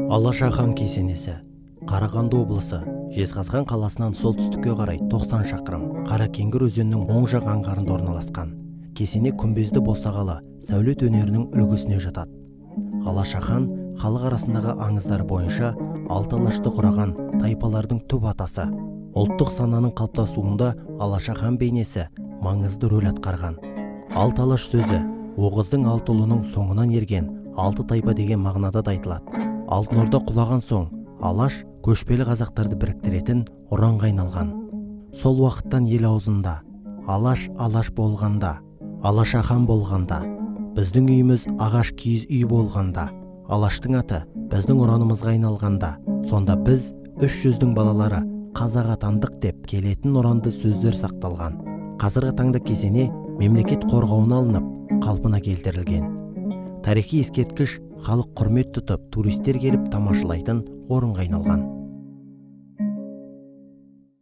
Алаша хан кесенесі Қарағанды облысы, Жезқазған қаласынан солтүстікке қарай 90 шақырым, Қаракеңгір өзенінің оң жақ аңғарында орналасқан. Кесене күмбезді босағалы сәулет өнерінің үлгісіне жатады. Алаша хан халық арасындағы аңыздар бойынша алты алашты құраған тайпалардың түп атасы. Ұлттық сананың қалыптасуында Алаша хан бейнесі маңызды рөл атқарған. Алты алаш сөзі Оғыздың алты ұлының соңынан ерген алты тайпа деген мағынада да айтылады. Алтын Орда құлаған соң, алаш көшпелі қазақтарды біріктіретін ұранға айналған. Сол уақыттан ел аузында «Алаш алаш болғанда, Алаша хан болғанда, біздің үйіміз ағаш киіз үй болғанда, алаштың аты біздің ұранымызға айналғанда, сонда біз үш жүздің балалары қазақ атандық» деп келетін ұранды сөздер сақталған. Қазіргі таңда кесене мемлекет қорғауына алынып, қалпына келтірілген. Тарихи ескерткіш халық құрмет тұтып, туристер келіп тамашалайтын орынға айналған.